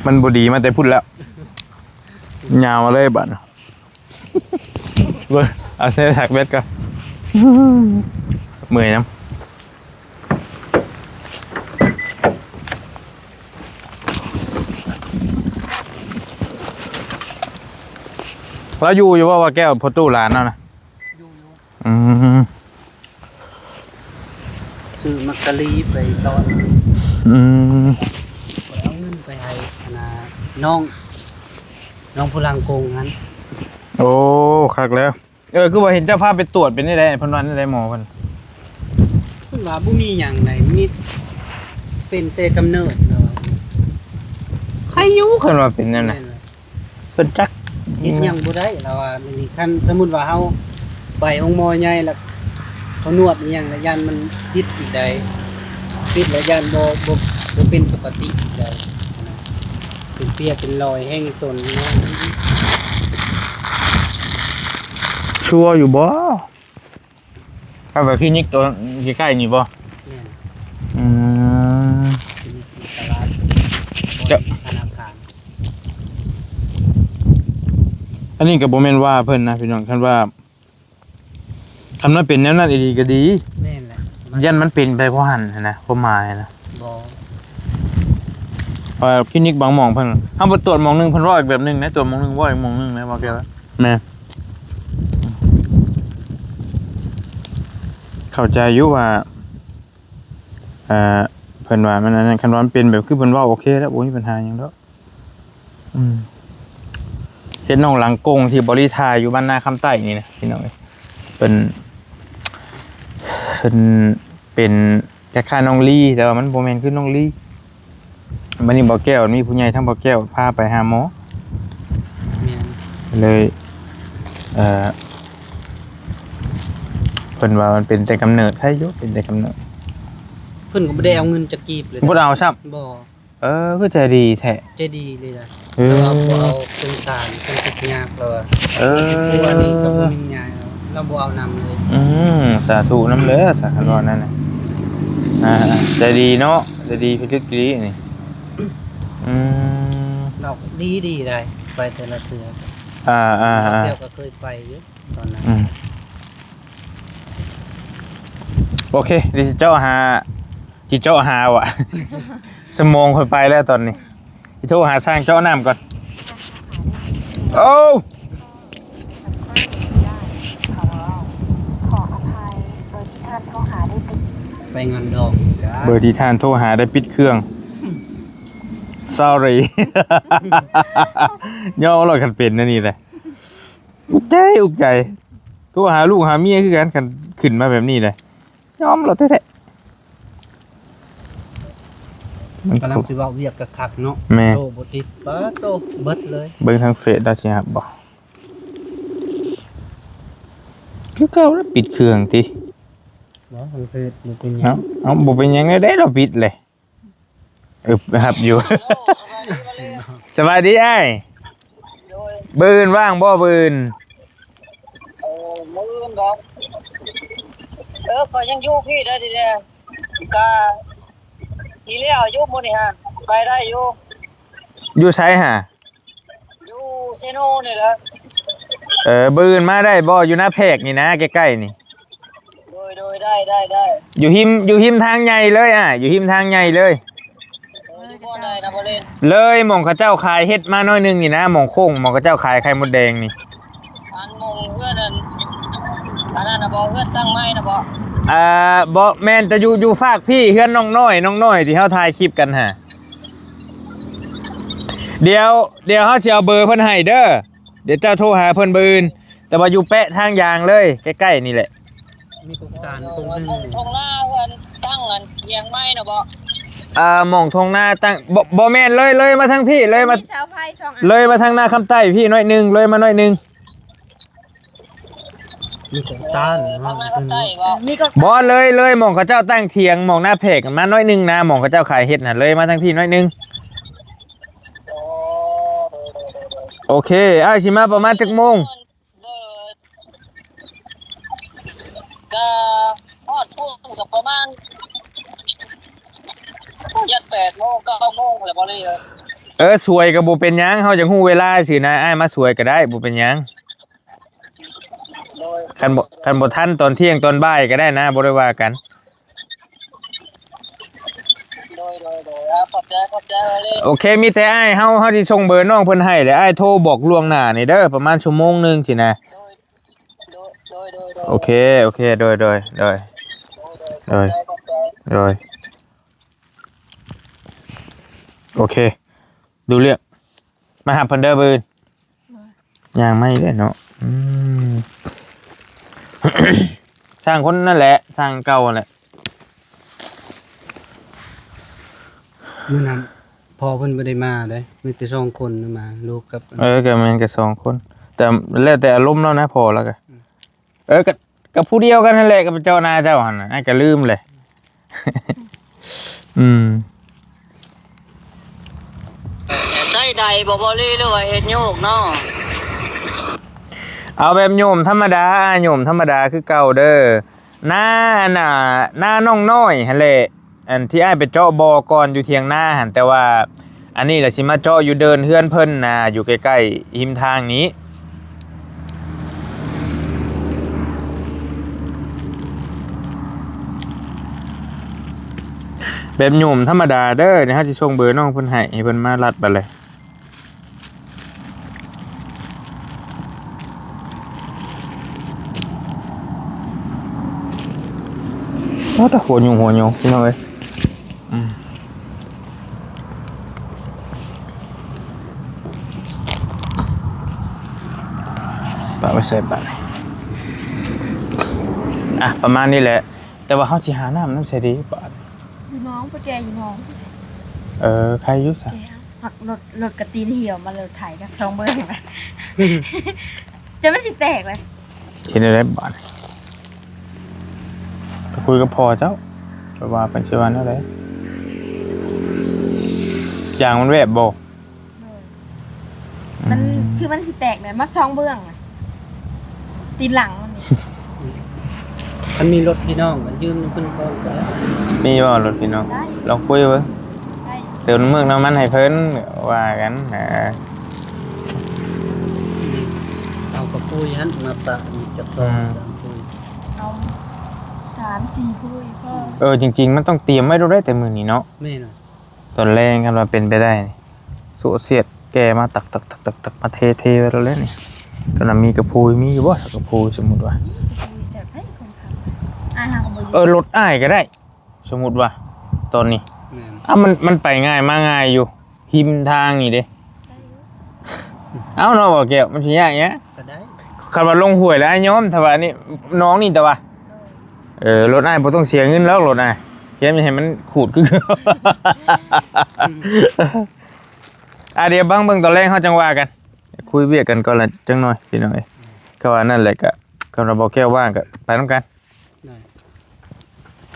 ມັນບໍ່ດີມາແຕ່ພຸ້ນແລ້ວ ຍາວມາເລີຍບາດ. ເບິ່ງ ເອົາໃສ່ຖັກເບັດກ່ອນ ເມື່ອຍນຳ. ລາວຢູ່ຢູ່ບໍ່ ວ່າແກ້ວ ພໍ່ຕູ້ຫຼານເຮົານະ? ຢູ່ໆ ອືມ ຊື້ໝາກສາລີໄປຕອນ ອືມ ຂ້ອຍເອົາເງິນໄປໃຫ້ອັນນ່າ ນ້ອງ ນ້ອງຜູ້ຫຼັງກົງຫັ້ນ. ໂອ້ ຄັກແລ້ວ. ເອີ ຄືວ່າເຫັນເຈົ້າພາໄປຕວດເປັນແນວໃດ ເພິ່ນວ່າແນວໃດໝໍເພິ່ນ? ເພິ່ນວ່າບໍ່ມີຫຍັງໃດ ມີ ເປັນແຕ່ກຳເນີດ ລາວວ່າ. ໃຄຢູ່ ຄັນວ່າເປັນແນວນັ້ນ ແມ່ນແຫຼະ. ເພິ່ນຈັກເຮັດຫຍັງບໍ່ໄດ້ ລາວວ່າ. ນີ້ຄັນສົມມຸດວ່າເຮົາໄປໂຮງໝໍໃຫຍ່ ແລ້ວເຂົານວດອີ່ຫຍັງ ແລ້ວຢ້ານມັນຜິດອີກໃດ໋ ຜິດແລ້ວຢ້ານບໍ່ ບໍ່ ບໍ່ເປັນປົກກະຕິອີກໃດ໋ ເປັນເພຍເປັນລອຍແຮງຕົນ. ຊົ່ວຢູ່ບໍ່? ເອົາໄປຄລີນິກຕົວໃກ້ໆນີ້ບໍ່? ແມ່ນ. ອືມ ຄລີນິກຢູ່ຕະຫຼາດ ເຈົ້າ ທະນາຄານ. ອັນນີ້ກໍບໍ່ແມ່ນວ່າເພິ່ນນະພີ່ນ້ອງ ຄັນວ່າ ຄັນມັນເປັນແນວນັ້ນອີ່ຫຼີກໍດີ. ແມ່ນແຫຼະ ມັນ ຢ້ານມັນເປັນໄປເພາະຫັ້ນຫັ້ນນະ ຄວາມໝາຍນະ. ບໍ່ ເອີ ຄລີນິກບາງໝ່ອງເພິ່ນ ເຮົາໄປຕວດໝ່ອງໜຶ່ງ ເພິ່ນເວົ້າອີກແບບໜຶ່ງນະ ຕວດໝ່ອງໜຶ່ງເວົ້າອີກໝ່ອງໜຶ່ງນະ ບໍ່ແກ່ວະ. ແມ່ນ ເຂົ້າໃຈຢູ່ວ່າ ເອີ ເພິ່ນວ່າມັນອັນນັ້ນ ຄັນວ່າມັນເປັນແບບຄືເພິ່ນເວົ້າ ໂອເຄແລ້ວ ບໍ່ມີບັນຫາຫຍັງດອກ. ອືມ ເຮັດໜອງຫຼັງກົງທີ່ບໍລິທ່າຢູ່ບ້ານນາຄຳໃຕ້ນີ້ນະພີ່ນ້ອງເອີຍ. ເປັນ ເປັນ ເປັນຄ້າຍໆນ້ອງລີ ແຕ່ວ່າມັນບໍ່ແມ່ນຄືນ້ອງລີ. ບັດນີ້ບໍ່ແກ້ວ ມີຜູ້ໃຫຍ່ທາງບໍ່ແກ້ວພາໄປຫາໝໍ. ແມ່ນ ເລີຍ ເອີ ເພິ່ນວ່າມັນເປັນແຕ່ກຳເນີດ ໃຄຢູ່ ເປັນແຕ່ກຳເນີດ. ເພິ່ນກໍບໍ່ໄດ້ເອົາເງິນຈັກກີບເລີຍ ບໍ່ໄດ້ເອົາຊ້ຳ ບໍ່. ເອີ ຄືໃຈດີແທ້ ໃຈດີເລີຍນະ. ເອີ ແຕ່ວ່າບໍ່ເອົາສົງສານຄົນທຸກຍາກ ແລ້ວວ່າ ເອີ ຄົນເປັນຜົວນີ້ກໍບໍ່ມີຫຍັງ ລາວບໍ່ເອົານຳເລີຍ. ອືມ ສາທຸນຳເດີ ສາທຸ ອັນນັ້ນນະ. ອ່າ ໃຈດີເນາະ ໃຈດີພິລຶກອີ່ຫຼີນີ້. ອືມ ລາວດີໆໄດ໋ ໄປແຕ່ລະເທື່ອ. ອ່າໆໆ ແລ້ວກໍເຄີຍໄປຢູ່ຕອນນັ້ນ. ອືມ ໂອເຄ ດຽວຊິເຈາະຫາ ຊິເຈາະຫາຫວາ ສະໝອງຂ້ອຍໄປແລ້ວຕອນນີ້. ຊິໂທຫາຊ່າງເຈາະນ້ຳກ່ອນ. ໂອ້ ໄປງານດອງຈ້າ ເບີທີ່ທ່ານໂທຫາໄດ້ປິດເຄື່ອງ. Sorry ຍອມແລ້ວ ຄັນເປັນແນວນີ້ແຫຼະ. ອຸກໃຈ ອຸກໃຈ. ໂທຫາລູກຫາເມຍຄືກັນ ຄັນຂຶ້ນມາແບບນີ້ແຫຼະ. ຍອມໂລດແທ້ໆ. ມັນກຳລັງຊິເວົ້າວຽກຄັກໆເນາະ. ແມ່ນ ໂທບໍ່ຕິດ ປາດໂຕ ເບິດເລີຍ. ເບິ່ງທາງເຟສລາວຊິຮັບບໍ່. ຄືເກົ່າລະ ປິດເຄື່ອງຕິ. ບໍ່ ທາງເຟສບໍ່ເປັນຫຍັງ. ເອົ້າ ເອົ້າ ບໍ່ເປັນຫຍັງແນວໃດ ລາວປິດເລີຍ. ເອີ ຮັບຢູ່. ສະບາຍດີອ້າຍ. ໂດຍ ມື້ອື່ນວ່າງບໍ່? ມື້ອື່ນ ເອີ ມື້ອື່ນບໍ? ເອີ ຂ້ອຍຍັງຢູ່ພີ້ໄດ໋ ດີແລ້ວ ກະດີແລ້ວຢູ່ມື້ນີ້ຫະ ໄປໄດ້ຢູ່. ຢູ່ໃສຫະ? ຢູ່ເຊໂນນີ້ແຫຼະ. ເອີ ມື້ອື່ນມາໄດ້ບໍ່? ຢູ່ນາແພກນີ້ນະ ໃກ້ໆນີ້. ໂດຍໆ ໄດ້ໆໆ. ຢູ່ຮິມ ຢູ່ຮິມທາງໃຫຍ່ເລີຍ ອ້າຍ ຢູ່ຮິມທາງໃຫຍ່ເລີຍ. ເອີ ຢູ່ບ່ອນໃດນະ ບໍ່ເລນ? ເລີຍໝ່ອງເຂົາເຈົ້າຂາຍເຫັດມາໜ້ອຍໜຶ່ງນີ້ນະ ໝ່ອງໂຄ້ງ ໝ່ອງເຂົາເຈົ້າຂາຍໄຂ່ມົດແດງນີ້. ອັນໝ່ອງເຮືອນອັນ ອັນນັ້ນນະບໍ? ເຮືອນຕັ້ງໃໝ່ນະບໍ? ອ່າ ບໍ່ແມ່ນ ແຕ່ຢູ່ ຢູ່ຟາກພີ້ ເຮືອນນ້ອງນ້ອຍ ນ້ອງນ້ອຍທີ່ເຮົາຖ່າຍຄລິບກັນຫະ. ດຽວ ດຽວເຮົາຊິເອົາເບີເພິ່ນໃຫ້ເດີ. ດຽວເຈົ້າໂທຫາເພິ່ນມື້ອື່ນ ແຕ່ວ່າຢູ່ແປະທາງຢາງເລີຍ ໃກ້ໆນີ້ແຫຼະ. ມີກົກຕານກົກໜຶ່ງ ທົ່ງນາເຮືອນຕັ້ງອັນທຽງໃໝ່ນະບໍ? ອ່າ ໝ່ອງທົ່ງນາຕັ້ງ ບໍ່ ບໍ່ແມ່ນ ເລີຍ ເລີຍມາທາງພີ້ ເລີຍມາ ມີເສົາໄຟສອງອັນ ເລີຍມາທາງນາຄຳໃຕ້ພີ້ໜ້ອຍໜຶ່ງ ເລີຍມາໜ້ອຍໜຶ່ງ. ມີກົກຕານເນາະ ເອີ ມີກົກຕານ ບໍ່ ເລີຍ ເລີຍໝ່ອງເຂົາເຈົ້າຕັ້ງຖຽງ ໝ່ອງນາແພກມາໜ້ອຍໜຶ່ງນະ ໝ່ອງເຂົາເຈົ້າຂາຍເຫັດຫັ້ນ ເລີຍມາທາງພີ້ໜ້ອຍໜຶ່ງ. ໂອເຄ ອ້າຍຊິມາປະມານຈັກໂມງ? ກະຮອດພຸ້ນກະປະມານ ໂອ້ ຢັນແປດໂມງ ເກົ້າໂມງແລ້ວບໍ່ເລີຍ. ເອີ ສວຍກະບໍ່ເປັນຫຍັງ ເຮົາຢາກຮູ້ເວລາຊື່ນະ ອ້າຍມາສວຍກະໄດ້ ບໍ່ເປັນຫຍັງ. ໂດຍ ຄັນບໍ່ ຄັນບໍ່ທັນຕອນທ່ຽງຕອນບ່າຍກະໄດ້ນະ ບໍ່ໄດ້ວ່າກັນ. ໂດຍ ໂດຍ ໂດຍ ອາ ຂອບໃຈ ຂອບໃຈ ໂອເຄ ມີແຕ່ອ້າຍເຮົາ ເຮົາຊິສົ່ງເບີນ້ອງເພິ່ນໃຫ້ ແລ້ວອ້າຍໂທບອກລ່ວງໜ້ານີ້ເດີ ປະມານຊົ່ວໂມງໜຶ່ງຊີ້ນະ. ໂດຍ ໂດຍ ໂດຍ ໂອເຄ ໂອເຄ ໂດຍ ໂດຍ ໂດຍ ໂດຍ ຂອບໃຈ ຂອບໃຈ ໂດຍ ໂອເຄ ຮູ້ເລື່ອງ. ມາຮັບເພິ່ນເດີມື້ອື່ນ. ໂດຍ ຍ່າງມາອີກແລ້ວເນາະ. ອືມ ຊ່າງຄົນນັ້ນແຫຼະ ຊ່າງເກົ່າຫັ້ນແຫຼະ. ມື້ນັ້ນພໍ່ເພິ່ນບໍ່ໄດ້ມາເດ້ ມີແຕ່ສອງຄົນມາ ລູກກັບ ເອີ ກະແມ່ນກະສອງຄົນ ແຕ່ແລ້ວແຕ່ອາລົມລາວນະ ພໍ່ລາວກະ ອືມ ເອີ ກະ ກະຜູ້ດຽວກັນຫັ້ນແຫຼະ ກັບເຈົ້ານາເຈົ້າຫັ້ນນະ ອ້າຍກະລືມແຫຼະ. ອືມ ໃຊ້ໄດບໍ່ ບໍ່ລີ ຫຼືວ່າເຮັດໂຍກເນາະ? ເອົາແບບໂຍມທຳມະດາ ໂຍມທຳມະດາຄືເກົ່າເດີ. ນາ ອັນນ່າ ນານ້ອງນ້ອຍຫັ້ນແຫຼະ ອັນທີ່ອ້າຍໄປເຈາະບໍ່ກ່ອນຢູ່ຖຽງນາຫັ້ນ ແຕ່ວ່າອັນນີ້ລະຊິມາເຈາະຢູ່ເດີ່ນເຮືອນເພິ່ນນະ ຢູ່ໃກ້ໆຮິມທາງນີ້. ບບໂຍມທຳມະດາເດີ. ດຽວເຮົາຊິສົ່ງເບີນ້ອງເພິ່ນໃຫ້ ໃຫ້ເພິ່ນມາລັດບາດເລີຍ. ໂອ້ ຕາຫົວຍຸງຫົວໂຍ ພີ່ນ້ອງເອີຍ. ອືມ ປະໄວ້ໃສ່ບາດນີ້. ອ່ະ ປະມານນີ້ແຫຼະ ແຕ່ວ່າເຮົາຊິຫານ້ຳນຳໃສດີບາດ? ຢູ່ໜອງ ໄປແກ່ຢູ່ໜອງ. ເອີ ໃຄຢູ່ຊະ. ແກ່ ຮັກລົດ ລົດກະຕີນຫ່ຽວມາ ລົດໄຖກັບຊ່ອງເບິ່ງ ຈະມັນຊິແຕກເລີຍ. ເຮັດແນວໃດບາດ? ໄປຄຸຍກັບພໍ່ເຈົ້າ ແຕ່ວ່າເພິ່ນຊິວ່າແນວໃດ? ຢາງມັນແວບບໍ່? ໂດຍ ມັນ ອືມ ຄືມັນຊິແຕກແຫຼະ ມັດຊ່ອງເບື້ອງນະ ຕີນຫຼັງມັນນີ້. ຄັນມີລົດພີ່ນ້ອງກໍຢືມນຳເພິ່ນກ່ອນກໍໄດ້. ມີບໍ່ລົດພີ່ນ້ອງ? ໄດ້ ລອງຄຸຍເບິ່ງ. ໄດ້ ເຕີມນ້ຳມັນໃຫ້ເພິ່ນ ວ່າກັນນະ. ເອົາກະປຸຍຫັ້ນມາປະ ຈັກສອງ ອືມ ສາມປຸຍ ເອົາສາມສີ່ປຸຍກໍ. ເອີ ຈິງໆ ມັນຕ້ອງຕຽມໄວ້ໂລດໄດ໋ ແຕ່ມື້ນີ້ເນາະ. ແມ່ນ ຕອນແລງ ຄັນວ່າເປັນໄປໄດ້ ໂຊະສຽດແກ່ມາ ຕັກໆໆໆ ມາເທໆໄວ້ໂລດແຫຼະນີ້. ຄັນວ່າມີກະປຸຍ ມີຢູ່ບໍ່ ກະປຸຍ? ສົມມຸດວ່າ ມີກະປຸຍ ແຕ່ໃຜຄົນຂັບ ອ້າຍຫາກໍບໍ່ຢູ່. ເອີ ລົດອ້າຍກໍໄດ້. ສົມມຸດວ່າຕອນນີ້ ແມ່ນ ອ້າວ ມັນ ມັນໄປງ່າຍມາງ່າຍຢູ່ ຮິມທາງນີ້ເດ້. ໄດ້ຢູ່ ເອົ້າເນາະ ບໍ່ແກ້ວ ມັນຊິຍາກຫຍັງ? ກໍໄດ້ ຄັນວ່າລົງຫ້ວຍແລ້ວອ້າຍຍອມ. ຖ້າວ່າອັນນີ້ໜອງນີ້ ແຕ່ວ່າ ໂດຍ ເອີ ລົດອ້າຍບໍ່ຕ້ອງເສຍເງິນດອກ ລົດອ້າຍ ແຖມຍັງໃຫ້ມັນຂູດຄື. ອ່າ ດຽວຟັງເບິ່ງຕອນແລງເຮົາຈັ່ງວ່າກັນ. ຄຸຍວຽກກັນກ່ອນລະຈັກໜ່ອຍ ພີ່ນ້ອງເອີຍ. ກໍວ່ານັ້ນແຫຼະ ກໍຄັນວ່າບໍ່ແກ້ວວ່າງກໍໄປນຳກັນ. ໄດ້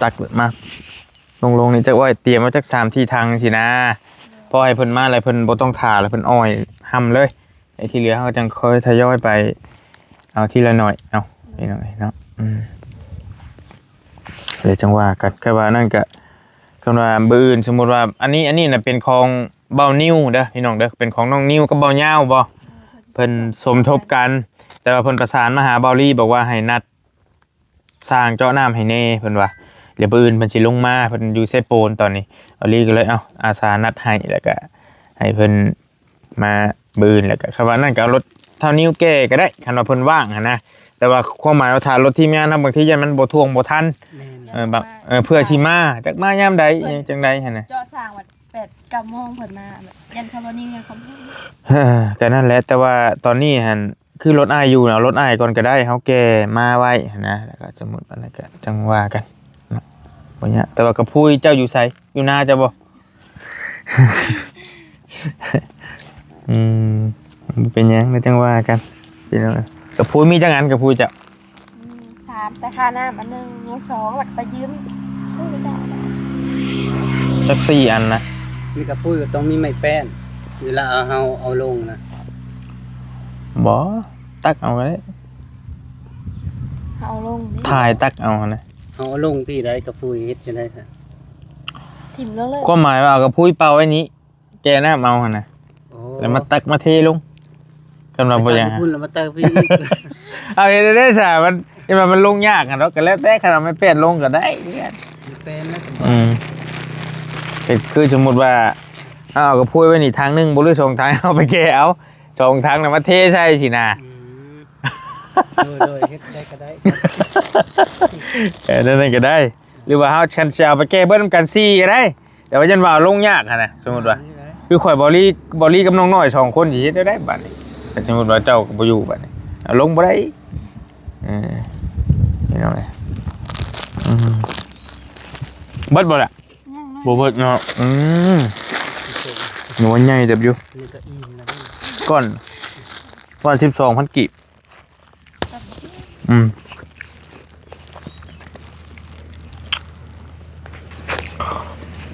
ຕັກມາລົງໆ ນີ້ ຈັກໄວ້ຕຽມໄວ້ຈັກສາມສີ່ຖັງຊີ້ນະ. ພໍໃຫ້ເພິ່ນມາແລ້ວ ເພິ່ນບໍ່ຕ້ອງຖ້າ ແລ້ວເພິ່ນອ້ອຍຫ້ຳເລີຍ. ໄອ້ທີ່ເຫຼືອເຮົາກໍຈັ່ງຄ່ອຍທະຍອຍໄປເອົາທີລະໜ້ອຍເອົາ ພີ່ນ້ອງເອີຍເນາະ. ອືມ ແລ້ວຈັ່ງວ່າກັນ. ຄັນວ່ານັ້ນກໍ ຄັນວ່າມື້ອື່ນ ສົມມຸດວ່າ ອັນນີ້ ອັນນີ້ນະເປັນຂອງບ່າວນິວເດີ ພີ່ນ້ອງເດີ ເປັນຂອງນ້ອງນິວກັບບ່າວຍາວບໍ ເອີ ເພິ່ນສົມທົບກັນ. ແຕ່ວ່າເພິ່ນປະສານມາຫາບ່າວລີ ບອກວ່າໃຫ້ນັດ ຊ່າງເຈາະນ້ຳໃຫ້ແດ່ ເພິ່ນວ່າ. ແລ້ວມື້ອື່ນເພິ່ນຊິລົງມາ ເພິ່ນຢູ່ເຊໂປນຕອນນີ້. ອາລີກໍເລີຍ ເອົ້າ ອາສານັດໃຫ້ ແລ້ວກໍໃຫ້ເພິ່ນມາມື້ອື່ນ. ແລ້ວກໍຄັນວ່ານັ້ນກໍເອົາລົດທ້າວນິວແກ່ກໍໄດ້ ຄັນວ່າເພິ່ນວ່າງຫັ້ນນະ. ແຕ່ວ່າຄວາມໝາຍວ່າຖ້າລົດທີມງານເຮົາ ບາງທີຢ້ານມັນບໍ່ທ່ວງບໍ່ທັນ. ແມ່ນ ເອີ ແບບ ເອີ ເພື່ອຊິມາ ຈັກມາຍາມໃດ ເພິ່ນຈັ່ງໃດຫັ້ນນະ. ເຈາະຊ່າງວ່າແປດເກົ້າໂມງເພິ່ນມາ ຢ້ານເຂົາບໍ່ມີເຮືອນເຂົາ. ກໍນັ້ນແຫຼະ ແຕ່ວ່າຕອນນີ້ຫັ້ນ ຄືລົດອ້າຍຢູ່ນະ ເອົາລົດອ້າຍກ່ອນກໍໄດ້ ເຮົາແກ່ມາໄວ້ຫັ້ນນະ. ແລ້ວກໍສົມມຸດອັນນັ້ນກໍຈັ່ງວ່າກັນເນາະ ບໍ່ຍາກ. ແຕ່ວ່າກະພຸຍເຈົ້າຢູ່ໃສ? ຢູ່ນາເຈົ້າບໍ່? ອືມ ບໍ່ເປັນຫຍັງ ແລ້ວຈັ່ງວ່າກັນ ພີ່ນ້ອງ. ກະພຸຍມີຈັກອັນ ກະພຸຍເຈົ້າ? ອືມ ສາມ ແຕ່ຄ່ານ້ຳອັນໜຶ່ງ ຍັງສອງ ແລ້ວກໍໄປຢືມ. ໂອ້ຍ ໄດ້ ຈັກສີ່ອັນນະ. ມີກະປຸຍກໍຕ້ອງມີໄມ້ແປ້ນ ເວລາເຮົາເອົາລົງນະ. ບໍ່ ຕັກເອົາກໍໄດ້ ເຮົາເອົາລົງນີ້ ຖ່າຍຕັກເອົາຫັ້ນນະ. ເຮົາເອົາລົງພີ້ໃດ ກະປຸຍເຮັດຈັ່ງໃດຊະ? ຖິ້ມລົງເລີຍ. ຄວາມໝາຍວ່າເອົາກະປຸຍເປົ່າໄວ້ນີ້ ແກ່ນ້ຳເອົາຫັ້ນນະ. ໂອ້ ແລ້ວມາຕັກມາເທລົງ ຄັນວ່າບໍ່ຢາກ ໄປຕັກຢູ່ພຸ້ນແລ້ວມາຕັກພີ້ອີກ. ເອົາເຮັດໄດ້ຊະ ມັນ ເຫັນວ່າມັນລົງຍາກຫັ້ນດອກ. ກໍແລ້ວແຕ່ ຄັນເອົາໄມ້ແປ້ນລົງກໍໄດ້ຄືກັນ ໄມ້ແປ້ນນະ. ອືມ ເຮັດຄືສົມມຸດວ່າ ເອົາກະພຸຍໄວ້ນີ້ຖັງໜຶ່ງບໍ່ ຫຼືສອງຖັງ ເອົາໄປແກ່ເອົາສອງຖັງນະ ມາເທໃສ່ຊີ້ນະ. ອືມ ໂດຍໆ ເຮັດໄດ້ກໍໄດ້ ເອີ ນັ້ນກໍໄດ້. ຫຼືວ່າເຮົາ ຄັນຊິເອົາໄປແກ່ເບິດນຳກັນສີ່ກໍໄດ້ ແຕ່ວ່າຢ້ານວ່າເອົາລົງຍາກຫັ້ນນະ. ສົມມຸດວ່າ ອືມ ຄືຂ້ອຍ ບອລລີ ບອລລີກັບນ້ອງນ້ອຍສອງຄົນ ຊິເຮັດແນວໃດບາດນີ້? ຄັນສົມມຸດວ່າເຈົ້າກໍບໍ່ຢູ່ບາດນີ້ ເອົາລົງບໍ່ໄດ້. ເອີ ພີ່ນ້ອງເອີຍ ອືມ ເບິດບໍ່ລະ? ຍັງ ບໍ່ເບິດເນາະ. ອືມ ຍັງວ່າໃຫຍ່ເຕີບຢູ່. ນີ້ກໍອີ່ມແລ້ວ ກ່ອນ ກ່ອນສິບສອງພັນກີບ. ອືມ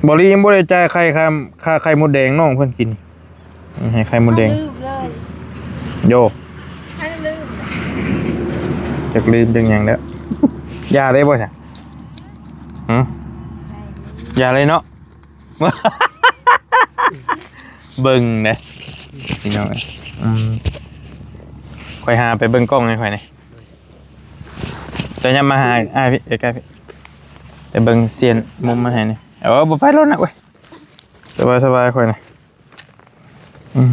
ບອລລີຍັງບໍ່ໄດ້ຈ່າຍໄຂ່ ຄ່າ ຄ່າໄຂ່ມົດແດງນ້ອງເພິ່ນກິນ. ອືມ ໃຫ້ໄຂ່ມົດແດງ ລືມເລີຍ ໂຢ ໃຫ້ລືມ ຈັກລືມຈັ່ງຫຍັງແລ້ວ. ຢ່າໄດ້ບໍ່ຊະ? ຫຶ ຢ່າເລີຍເນາະ. ເບິ່ງເດ້ ພີ່ນ້ອງເອີຍ. ອືມ ຂ້ອຍຫາໄປເບິ່ງກ້ອງໃຫ້ຂ້ອຍແດ່. ເຈົ້າຍັບມາຫາອ້າຍພີ່ ໃກ້ໆ ໄປເບິ່ງສ່ຽນມຸມມາໃຫ້ແດ່. ເອີ ບໍ່ໄປໂລດນະເວີຍ ສະບາຍໆ ຂ້ອຍນະ. ອືມ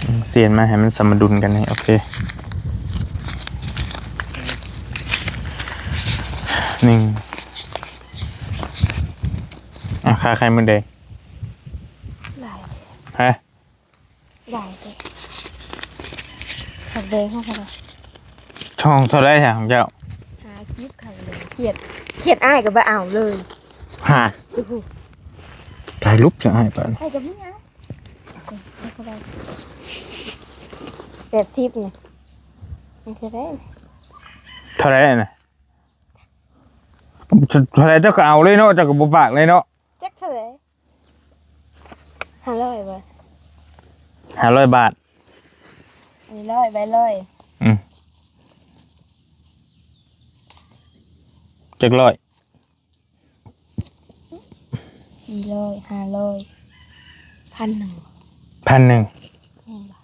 ອືມ ສຽນມາໃຫ້ມັນສະມະດຸນກັນນີ້ ໂອເຄ ໜຶ່ງ ອ່າ ຄ່າໄຂ່ມົດແດງ ຫຼາຍ ຮະ? ຫຼາຍເດ້ ຜັກແດງເຮົາເທົ່າໃດ? ຂອງເທົ່າໃດຂອງເຈົ້າ? ຫ້າສິບ ຄັນຂຽດ ຂຽດອ້າຍກໍບໍ່ເອົາເລີຍ. ຮະ? ໂອ້ໂຫ ຫຼາຍລຸບຊະອ້າຍປານ ອ້າຍກໍມີເອົາ ແປດສິບນີ້ ມັນເທົ່າໃດ? ເທົ່າໃດນະ? ເທົ່າໃດເຈົ້າກໍເອົາເລີຍເນາະ ເຈົ້າກໍບໍ່ປາກເລີຍເນາະ. ຈັກເທົ່າໃດ? ຫ້າຮ້ອຍ ບາດ ຫ້າຮ້ອຍ ບາດ ອັນນີ້ຮ້ອຍ ໃບຮ້ອຍ ອືມ ຈັກຮ້ອຍ? ສີ່ຮ້ອຍ ຫ້າຮ້ອຍ ພັນໜຶ່ງ ພັນໜຶ່ງ ແມ່ນບໍ່?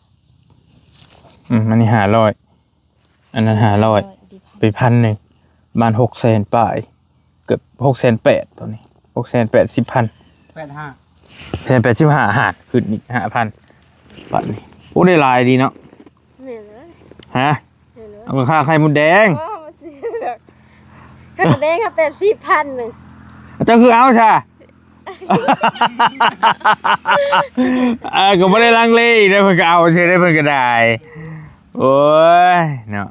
ອືມ ອັນນີ້ຫ້າຮ້ອຍ ອັນນັ້ນຫ້າຮ້ອຍ ໄປພັນໜຶ່ງ ປະມານຫົກແສນປາຍ ເກືອບຫົກແສນແປດ ຕອນນີ້ຫົກແສນແປດສິບພັນ ແປດຫ້າ ແສນແປດສິບຫ້າ ຫານຂຶ້ນອີກຫ້າພັນ ບາດນີ້ ໂອ້ ໄດ້ຫຼາຍດີເນາະ. ແມ່ນແລ້ວ ຮະ? ແມ່ນແລ້ວ ເອົາຄ່າໄຂ່ມົດແດງ ບໍ່ ບໍ່ຊື້ດອກ ໄຂ່ມົດແດງກໍແປດສິບພັນໜຶ່ງ ເຈົ້າຄືເອົາຊະ? ເອີ ກໍບໍ່ໄດ້ລັງເລອີກເດ້ ເພິ່ນກໍເອົາເສຍເດ້ ເພິ່ນກໍໄດ້ ໂອ້ຍເນາະ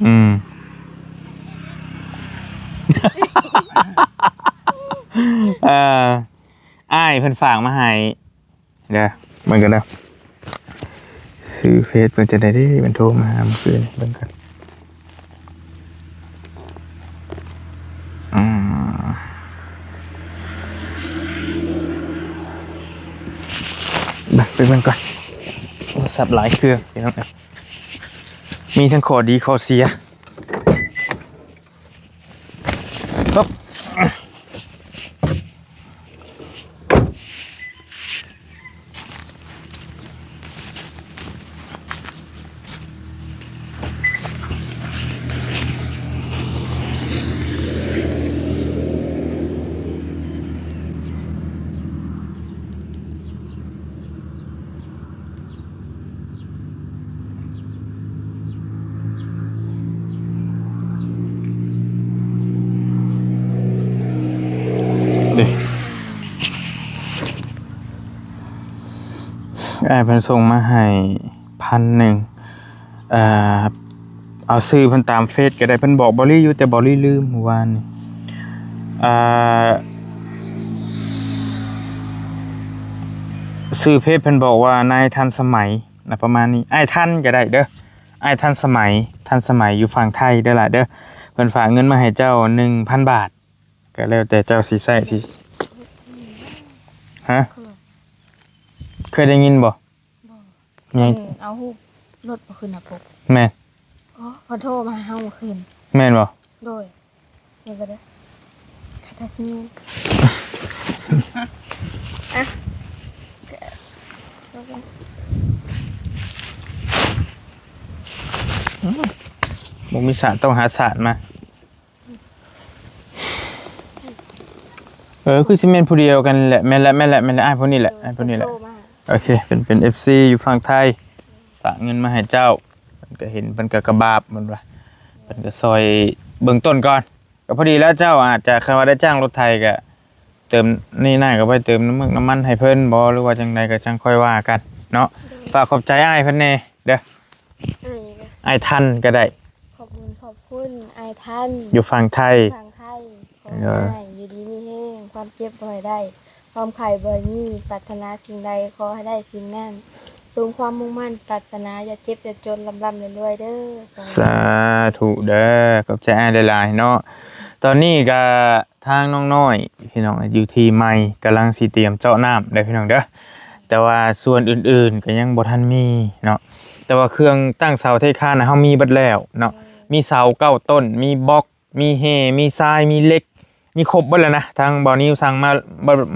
ອືມ ເອີ ອ້າຍເພິ່ນຝາກມາໃຫ້ ເດີ ເບິ່ງກັນເດີ ຊື່ເຟສເພິ່ນຈັ່ງໃດເດ້ ມັນໂທມາຫາມື້ຄືນ ເບິ່ງກັນ ອືມ ເບິ່ງ ໄປເບິ່ງກ່ອນ ໂທລະສັບຫຼາຍເຄື່ອງ ພີ່ນ້ອງເອີຍ ມີທັງຂໍ້ດີຂໍ້ເສຍ. ເດ້ ອ້າຍເພິ່ນສົ່ງມາໃຫ້ພັນໜຶ່ງ ເອີ ເອົາຊື່ເພິ່ນຕາມເຟສກໍໄດ້ ເພິ່ນບອກບໍລີຢູ່ ແຕ່ບໍລີລືມມື້ວານນີ້ ເອີ ຊື່ເຟສເພິ່ນບອກວ່າ ນາຍທັນສະໄໝ ນະ ປະມານນີ້ ອ້າຍທັນກໍໄດ້ເດີ ອ້າຍທັນສະໄໝ ທັນສະໄໝຢູ່ຝັ່ງໄທເດີຫຼະເດີ ເພິ່ນຝາກເງິນມາໃຫ້ເຈົ້າໜຶ່ງພັນບາດ ກໍແລ້ວແຕ່ເຈົ້າຊິໃຊ້ຊິ ຮະ? ເຄີຍໄດ້ຍິນບໍ່? ບໍ່ ຍັງ ເອົາຮູບລົດມາຂຶ້ນໜ້າປົກ ແມ່ນ ອໍ ເພິ່ນໂທມາຫາເຮົາມື້ຄືນ ແມ່ນບໍ່? ໂດຍ ນີ້ກໍໄດ້ ຄາທາຊິໂນ ອ່ະ ບໍ່ມີສາດ ຕ້ອງຫາສາດມາ. ເອີ ຄືຊິແມ່ນຜູ້ດຽວກັນແຫຼະ ແມ່ນແຫຼະ ແມ່ນແຫຼະ ແມ່ນແຫຼະ ອ້າຍຜູ້ນີ້ແຫຼະ ອ້າຍຜູ້ນີ້ແຫຼະ ໂອເຄ ເປັນ ເປັນເອັຟຊີຢູ່ຝັ່ງໄທ ຝາກເງິນມາໃຫ້ເຈົ້າ ເພິ່ນກໍເຫັນ ເພິ່ນກໍກະບາບ ເພິ່ນວ່າ ເພິ່ນກໍຊ່ອຍເບິ່ງຕົ້ນກ່ອນ ກໍພໍດີແລ້ວ ເຈົ້າອາດຈະ ຄັນວ່າໄດ້ຈ້າງລົດໄຖກໍເຕີມ ນີ້ນາກໍໄປເຕີມນ້ຳມັນ ນ້ຳມັນໃຫ້ເພິ່ນບໍ ຫຼືວ່າຈັ່ງໃດກໍຈັ່ງຄ່ອຍວ່າກັນເນາະ ໂດຍ ຝາກຂອບໃຈອ້າຍເພິ່ນແດ່ ເດີ ອ້າຍ ອ້າຍທັນກໍໄດ້ ຂອບຄຸນ ຂອບຄຸນອ້າຍທັນ ຢູ່ຝັ່ງໄທ ຝັ່ງໄທ ຂໍໃຫ້ ເອີ ອ້າຍຢູ່ດີມີແຮງ ຄວາມເຈັບບໍ່ໃຫ້ໄດ້ ຄວາມໄຂ້ບໍ່ໃຫ້ມີ ປາດຖະໜາສິ່ງໃດຂໍໃຫ້ໄດ້ສິ່ງນັ້ນ ສົມຄວາມມຸ່ງໝັ້ນປາດຖະໜາ ຢ່າເຈັບຢ່າຈົນ ລ່ຳໆລວຍໆເດີ ສາທຸເດີ ຂອບໃຈອ້າຍຫຼາຍໆເນາະ ຕອນນີ້ກໍ ທາງນ້ອງນ້ອຍພີ່ນ້ອງ ຢູ່ທີ່ໃໝ່ ກຳລັງຊິຕຽມເຈາະນ້ຳເດີພີ່ນ້ອງເດີ ແຕ່ວ່າສ່ວນອື່ນໆກໍຍັງບໍ່ທັນມີເນາະ ແຕ່ວ່າເຄື່ອງຕັ້ງເສົາເທຄານນະ ເຮົາມີເບິດແລ້ວເນາະ ມີເສົາເກົ້າຕົ້ນ ມີບລັອກ ມີແຮ່ ມີຊາຍ ມີເຫຼັກ ມີຄົບເບິດແລ້ວນະ ທາງບ່າວນິວສັ່ງມາ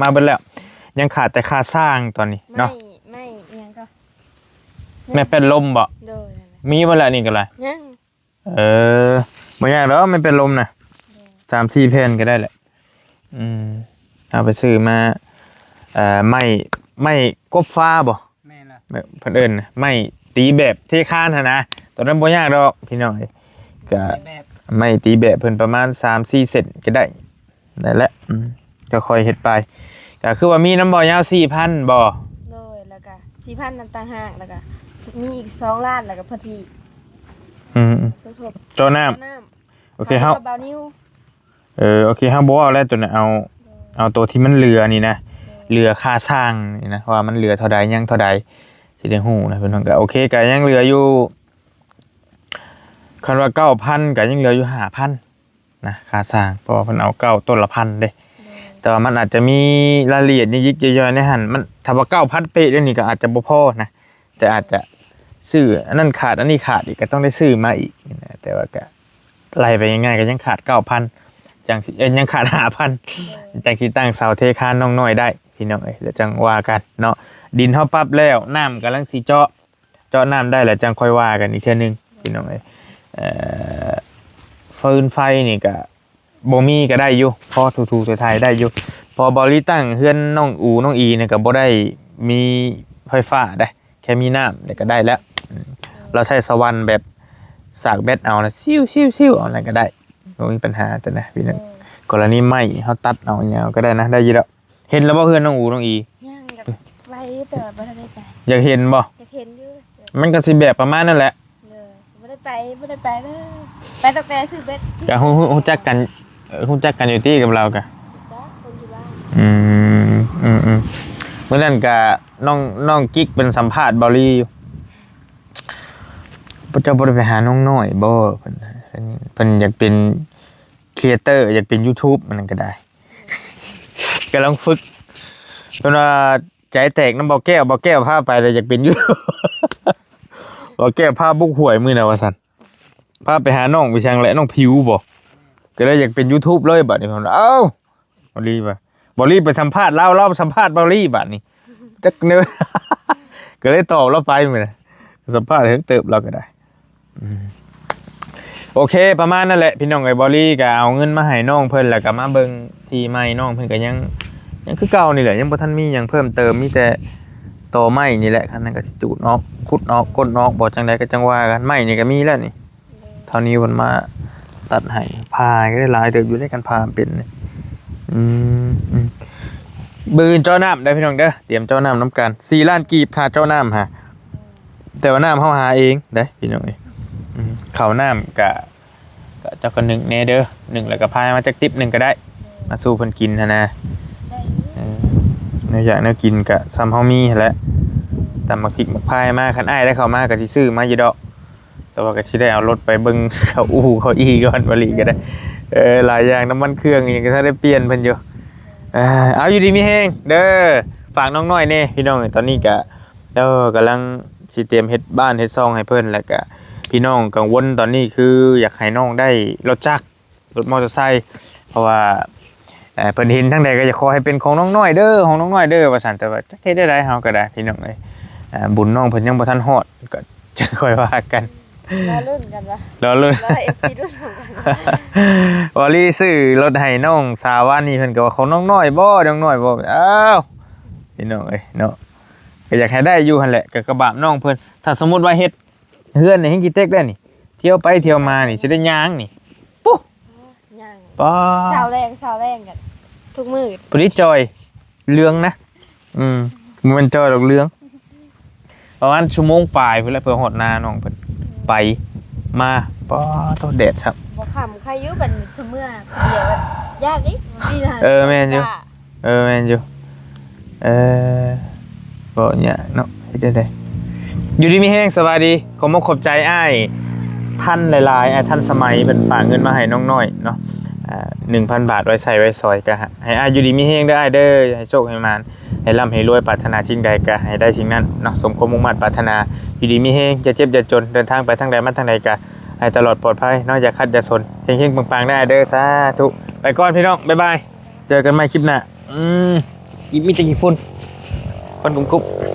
ມາເບິດແລ້ວ ຍັງຂາດແຕ່ຄາສ້າງຕອນນີ້ເນາະ ໄມ້ ໄມ້ອີ່ຫຍັງກໍ ໄມ້ແປ້ນລົມບໍ? ໂດຍ ມີບໍ່ລະ ນີ້ກໍລະ ຍັງ ເອີ ໄ ບໍ່ຍາກດອກ ມັນເປັນລົມນະ ໂດຍ ສາມສີ່ແຜ່ນກໍໄດ້ແຫຼະ. ອືມ ເອົາໄປຊື້ມາ ເອີ ໄມ້ ໄມ້ກົບຟ້າບໍ່? ແມ່ນລະ ແບບເພິ່ນເອີ້ນໄມ້ຕີແບບເທຄານຫັ້ນນະ. ໂຕນັ້ນບໍ່ຍາກດອກພີ່ນ້ອງເອີຍ ກະໄມ້ຕີແບບເພິ່ນປະມານສາມສີ່ເຊັນກໍໄດ້ ໄດ້ແຫຼະ. ອືມ ກໍຄ່ອຍເຮັດໄປ ກໍຄືວ່າມີນຳບໍ່ຍາວສີ່ພັນບໍ່? ໂດຍ ແລ້ວກໍສີ່ພັນນັ້ນຕ່າງຫາກ ແລ້ວກໍມີອີກສອງລ້ານ ແລ້ວກໍພໍດີ ອືມ ສົມທົບ ເຈາະນ້ຳ ເຈາະນ້ຳ ໂອເຄ ເຮົາ ເຮົາ ກັບບ່າວນິວ ເອີ ໂອເຄ ເຮົາບໍ່ເວົ້າແລ້ວໂຕນັ້ນ ເອົາ ໂດຍ ເອົາໂຕທີ່ມັນເຫຼືອນີ້ນະ ໂດຍ ເຫຼືອຄ່າສ້າງນີ້ນະ ວ່າມັນເຫຼືອເທົ່າໃດ ຍັງເທົ່າໃດ ຊິໄດ້ຮູ້ນະພີ່ນ້ອງ. ກໍໂອເຄ ກໍຍັງເຫຼືອຢູ່ ຄັນວ່າເກົ້າພັນ ກໍຍັງເຫຼືອຢູ່ຫ້າພັນນະ ຄ່າສ້າງ ເພາະວ່າເພິ່ນເອົາເກົ້າຕົ້ນລະພັນເດ້ ໂດຍ ແຕ່ວ່າມັນອາດຈະມີລາຍລະອຽດຍິກໆຢ່ອຍໆໃນຫັ້ນ ມັນ ຖ້າວ່າເກົ້າພັນເປະເດນີ້ ກໍອາດຈະບໍ່ພໍນະ ແຕ່ອາດຈະຊື້ອັນນັ້ນຂາດ ອັນນີ້ຂາດອີກ ກໍຕ້ອງໄດ້ຊື້ມາອີກນະ. ແຕ່ວ່າກໍໄລ່ໄປງ່າຍໆ ກໍຍັງຂາດເກົ້າພັນ ຈັ່ງຊິ ເອີ ຍັງຂາດຫ້າພັນ ໂດຍ ຈັ່ງຊິຕັ້ງເສົາເທຄານນ້ອງນ້ອຍໄດ້ພີ່ນ້ອງເອີຍ. ແລ້ວຈັ່ງວ່າກັນເນາະ ດິນເຮົາປັບແລ້ວ ນ້ຳກຳລັງຊິເຈາະ ເຈາະນ້ຳໄດ້ແລ້ວຈັ່ງຄ່ອຍວ່າກັນອີກເທື່ອໜຶ່ງພີ່ນ້ອງເອີຍ. ເອີ ຟືນໄຟນີ້ກະບໍ່ມີກະໄດ້ຢູ່ ພໍຖູໆໄຖໄດ້ຢູ່ ເພາະວ່າບ່າວລີຕັ້ງເຮືອນນ້ອງອູນ້ອງອີນີ້ກະບໍ່ໄດ້ມີໄຟຟ້າເດ້ ແຄ່ມີນ້ຳນີ້ກະໄດ້ແລ້ວ. ອືມ ລາວໃຊ້ສະຫວ່ານແບບສາກແບັດເອົານະ ຊິວໆໆ ເອົານັ້ນກະໄດ້ ບໍ່ມີບັນຫາຕົວນະພີ່ນ້ອງ. ອືມ ກໍລະນີໄມ້ເຮົາຕັດເອົາຫຍັງເອົາກະໄດ້ນະ ໄດ້ຢູ່ດອກ. ເຫັນແລ້ວບໍ່ເຮືອນນ້ອງອູນ້ອງອີ? ຍັງ ຢາກໄປ ແຕ່ວ່າບໍ່ໄດ້ໄປ. ຢາກເຫັນບໍ່? ຢາກເຫັນຢູ່. ມັນກໍຊິແບບປະມານນັ້ນແຫຼະ. ເອີ ບໍ່ໄດ້ໄປ ບໍ່ໄດ້ໄປເດີ ໄປຕັ້ງແຕ່ຊື້ເບັດ. ກໍຮູ້ ຮູ້ ຮູ້ຈັກກັນ ເອີ ຮູ້ຈັກກັນຢູ່ຕິກັບລາວກະ? ຈັກຄົນຢູ່ບ້ານ. ອືມ ອືມໆ ມື້ນັ້ນກະນ້ອງ ນ້ອງກິກເພິ່ນສຳພາດບ່າວລີຢູ່ ເຈົ້າບໍ່ໄດ້ໄປຫານ້ອງນ້ອຍບໍ່? ເພິ່ນ ເພິ່ນ ເພິ່ນຢາກເປັນຄຣີເອເຕີ ຢາກເປັນຢູທູບ ອັນນັ້ນກໍໄດ້ ກຳລັງຝຶກ ເພິ່ນວ່າໃຈແຕກນຳບໍ່ແກ້ວ ບໍ່ແກ້ວພາໄປແລ້ວ ຢາກເປັນຢູ ບໍ່ແກ້ວພາບຸກຫ້ວຍມື້ນະວ່າຊັ້ນ ພາໄປຫານ້ອງໄປສັງແຫຼະ ນ້ອງຜິວບໍ່ ກໍເລີຍຢາກເປັນຢູທູບເລີຍບາດນີ້. ເພິ່ນວ່າ ເອົ້າ ບ່າວລີວ່າ ບ່າວລີໄປສຳພາດລາວ ລາວສຳພາດບ່າວລີບາດນີ້ ຈັກແນວ ກໍເລີຍຕອບລາວໄປມື້ນັ້ນ ສຳພາດເຖິງເຕີບລາວກໍໄດ້. ອືມ ໂອເຄ ປະມານນັ້ນແຫຼະພີ່ນ້ອງເອີຍ. ບ່າວລີກໍເອົາເງິນມາໃຫ້ນ້ອງເພິ່ນ ແລ້ວກໍມາເບິ່ງທີ່ໃໝ່ ນ້ອງເພິ່ນກໍຍັງ ຍັງຄືເກົ່ານີ້ແຫຼະ ຍັງບໍ່ທັນມີຫຍັງເພີ່ມເຕີມ ມີແຕ່ຕໍໄມ້ນີ້ແຫຼະ. ຄັນນັ້ນກໍຊິຈູດອອກ ຂຸດອອກ ກົ້ນອອກ ບໍ່ຈັ່ງໃດກໍຈັ່ງວ່າກັນ. ໄມ້ນີ້ກໍມີແລ້ວນີ້ ເທົ່ານີ້ເພິ່ນມາຕັດໃຫ້ ຜ່າກໍໄດ້ຫຼາຍເຕີບຢູ່ເດ້ ຄັນຜ່າເປັນນີ້. ອືມ ອືມ ມື້ອື່ນເຈາະນ້ຳເດີພີ່ນ້ອງເດີ ຕຽມເຈາະນ້ຳນຳກັນ ສີ່ລ້ານກີບຄ່າເຈາະນ້ຳຫາ ແຕ່ວ່ານ້ຳເຮົາຫາເອງເດ້ພີ່ນ້ອງເອີຍ. ອືມ ເຂົ້ານ້ຳກະ ກະເຈົ້າກໍໜຶ້ງແດ່ເດີ ໜຶ້ງແລ້ວກໍພາຍມາຈັກຕິບໜຶ່ງກໍໄດ້ ມາສູ່ເພິ່ນກິນຫັ້ນນະ. ໄດ້ຢູ່ ເອີ ແນວຢາກແນວກິນກະຊ່ຳເຮົາມີຫັ້ນແຫຼະ ຕຳໝາກພິກໝາກພາຍມາ ຄັນອ້າຍໄດ້ເຂົ້າມາກໍຊິຊື້ມາຢູ່ດອກ ແຕ່ວ່າກໍຊິໄດ້ເອົາລົດໄປເບິ່ງເຂົາອູ່ເຂົາອີ່ກ່ອນ ບ່າວລີກໍໄດ້. ເອີ ຫຼາຍຢ່າງ ນ້ຳມັນເຄື່ອງອີ່ຫຍັງກໍທັນໄດ້ປ່ຽນເພິ່ນຢູ່. ເອີ ເອົາ ຢູ່ດີມີແຮງເດີ ຝາກນ້ອງນ້ອຍແດ່ພີ່ນ້ອງ. ຕອນນີ້ກະ ເອີ ກຳລັງຊິຕຽມເຮັດບ້ານເຮັດຊ່ອງໃຫ້ເພິ່ນ ແລ້ວກະພີ່ນ້ອງກັງວົນຕອນນີ້ຄືຢາກໃຫ້ນ້ອງໄດ້ລົດຈັກ ລົດມໍເຕີໄຊ ເພາະວ່າ ເອີ ເພິ່ນເຫັນທາງໃດກໍຢາກຂໍໃຫ້ເປັນຂອງນ້ອງນ້ອຍເດີ ຂອງນ້ອງນ້ອຍເດີວ່າຊັ້ນ. ແຕ່ວ່າຈັກເຮັດແນວໃດເຮົາກໍໄດ້ພີ່ນ້ອງເອີຍ ອາ ບຸນນ້ອງເພິ່ນຍັງບໍ່ທັນຮອດ ກໍຈັ່ງຄ່ອຍວ່າກັນ. ລໍລຸ້ນກັນວ່າ ລໍລຸ້ນ ລໍໃຫ້ເອັຟຊີລຸ້ນນຳກັນ. ບ່າວລີຊື້ລົດໃຫ້ນ້ອງສາວວານນີ້ ເພິ່ນກໍວ່າຂອງນ້ອງນ້ອຍບໍ່ ນ້ອງນ້ອຍບໍ່. ອ້າວ ພີ່ນ້ອງເອີຍເນາະ ກໍຢາກໃຫ້ໄດ້ຢູ່ຫັ້ນແຫຼະ ກໍກະບາບນ້ອງເພິ່ນ. ຖ້າສົມມຸດວ່າເຮັດເຮືອນນີ້ແຮ່ງຊິເຕັກໄດ້ນີ້ ທ່ຽວໄປທ່ຽວມານີ້ ຊິໄດ້ຍ່າງນີ້ ປຸ ຍ່າງ ປ້າ ເຊົ້າແລງ ເຊົ້າແລງກັນທຸກມື້ ພໍດີຈ່ອຍເຫຼືອງນະ. ອືມ ບໍ່ແມ່ນຈ່ອຍດອກ ເຫຼືອງ. ປະມານຊົ່ວໂມງປາຍພຸ້ນແຫຼະ ເພື່ອຮອດນານ້ອງເພິ່ນ ໄປມາ. ປ້າໂທ້ ແດດຊ້ຳ ບໍ່ຄ່ຳ ໃຄຢູ່ບັດນີ້ ຄືເມື່ອດຽວ ຢ້ານອີກ ເອີ ແມ່ນຢູ່ ເອີ ແມ່ນຢູ່. ເອີ ບໍ່ຍາກເນາະ ເຮັດຈັ່ງໃດ. ຢູ່ດີມີແຮງ ສະບາຍດີ. ຂໍມຸກຂອບໃຈອ້າຍທັນຫຼາຍໆ ອ້າຍທັນສະໄໝ ເພິ່ນຝາກເງິນມາໃຫ້ນ້ອງນ້ອຍເນາະ ອ່າ ໜຶ່ງພັນບາດ ໄວ້ໃຊ້ໄວ້ສອຍ. ກໍໃຫ້ອ້າຍຢູ່ດີມີແຮງເດີອ້າຍເດີ ໃຫ້ໂຊກໃຫ້ໝານ ໃຫ້ລ່ຳໃຫ້ລວຍ ປາດຖະໜາສິ່ງໃດກໍໃຫ້ໄດ້ສິ່ງນັ້ນເນາະ ສົມຄວາມມຸ່ງມາດປາດຖະໜາ. ຢູ່ດີມີແຮງ ຢ່າເຈັບຢ່າຈົນ ເດີນທາງໄປທາງໃດມາທາງໃດກໍໃຫ້ຕະຫຼອດປອດໄພເນາະ ຢ່າຂັດຢ່າສົນ ເຮັງໆ ປັງໆ ເດີອ້າຍເດີ ສາທຸ. ໄປກ່ອນພີ່ນ້ອງ ບາຍບາຍ ເຈີກັນໃໝ່ຄລິບໜ້າ. ອືມ ອີກມີແຕ່ຂີ້ຝຸ່ນ ຄວັນກຸບໆ.